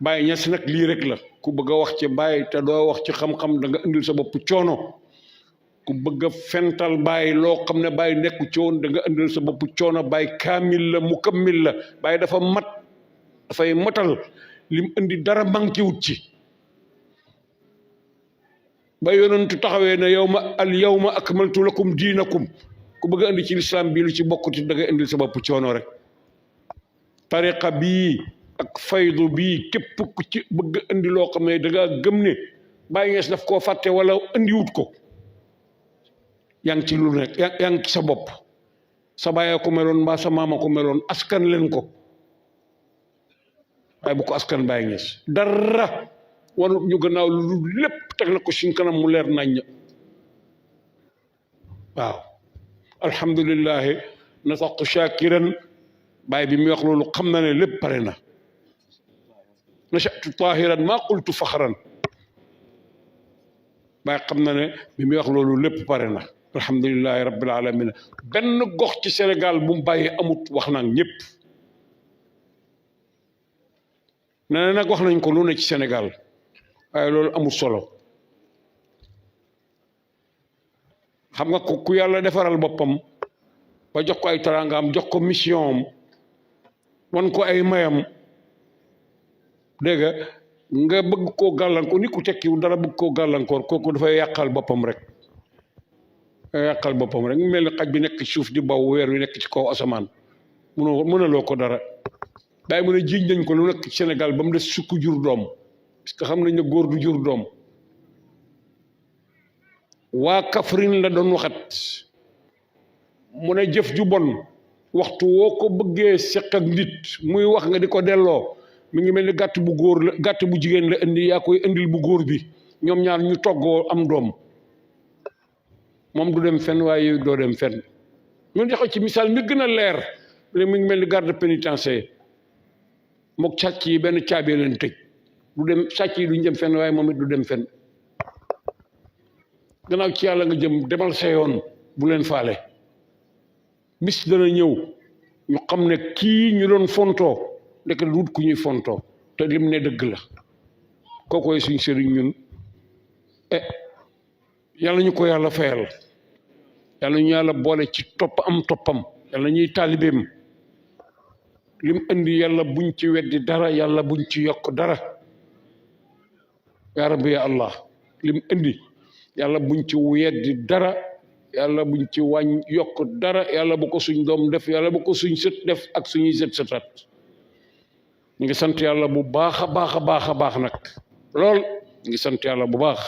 Baye Niass nag lii rek la ku bëgg a wax ci Baye te doo wax ci xam-xam da nga indil sa bopp coono ku bëgg a fental Baye loo xam ne Baye nekku ci woon da nga indil sa bopp coono Baye kaamil la mukammil la Baye dafa mat dafay matal lim indi dara manqué wut ci ba yonentu taxawee ne al yawma akmaltu lakum diinakum ku bëgg a indi ci lislaam bii lu ci bokkuti da nga indil sa bopp coono rek tariqa bii ak faydu bii képp ku ci bëgg indi loo xam ne da nga gëm ne Baye Niass daf koo fàtte wala indiwut ko yaa ngi ci lu nekk yaa ngi ci sa bopp sa baay ko meloon mbaa sa maama ko meloon askan leen ko waaye bu ko askan Baye Niass dara wanut ñu gannaaw lu lépp teg na ko suñ kanam mu leer naññ waaw alhamdulillahi nataqu shakiran Baye bi muy wax loolu xam na ne lépp pare na nachatu tahiran maa qultu faxran Baye xam na ne bi muy wax loolu lépp pare na alhamdulillahi rabbil alamin benn gox ci Sénégal bu mu bàyyi amut wax nag ñëpp nee na nag wax nañ ko lu ne ci Sénégal waaye loolu amul solo xam nga ko ku yàlla defaral boppam ba jox ko ay teraangaam jox ko mission am wan ko ay mayam dégg nga bëgg koo gàllankoor ni ku tekkiwu dara bëgg koo gàllankoor kooku dafay yàqal boppam rek mu mel ni xaj bi nekk ci suuf di baw weer wi nekk ci kaw asamaan mënaloo ko dara Baye mu ne jiiñ nañ ko lu nekk ci Sénégal ba mu des sukk jur doom parce que xam nañ ne góor du jur doom waa Kaffrine la doon waxat mu ne jëf ju bon waxtu woo ko bëggee seq ak nit muy wax nga di ko delloo mi ngi mel ni gàtt bu góor la gàtt bu jigéen la indi yaa koy indil bu góor bi ñoom ñaar ñu toggoo am doom moom du dem fenn waaye doo dem fenn ñun joxe ci misaal mi gën a leer mi ngi mel ni garde pénitentiaire mook sàcc yi benn caabi leen tëj du dem sàcc yi duñ dem fenn waaye moom it du dem fenn gannaaw ci yàlla nga jëm demal sa yoon bu leen faale bis dana ñëw ñu xam ne kii ñu doon fontoo ndek du wut ku ñuy fontoo te lim ne dëgg la kookoy suñ sëriñ ñun yàlla ñu ko yàlla fayal yàlla ñu yàlla boole ci topp am toppam yàlla ñuy taalibeem lim indi yàlla buñ ci weddi dara yàlla buñ ci yokk dara yaa rabbi ya allah lim indi yàlla buñ ci weddi dara yàlla buñ ci wàññ yokk dara yàlla bu ko suñ doom def yàlla bu ko suñ sët def ak suñuy sëtaat ñu ngi sant yàlla bu baax a baax a baax a baax nag lool ñu ngi sant yàlla bu baax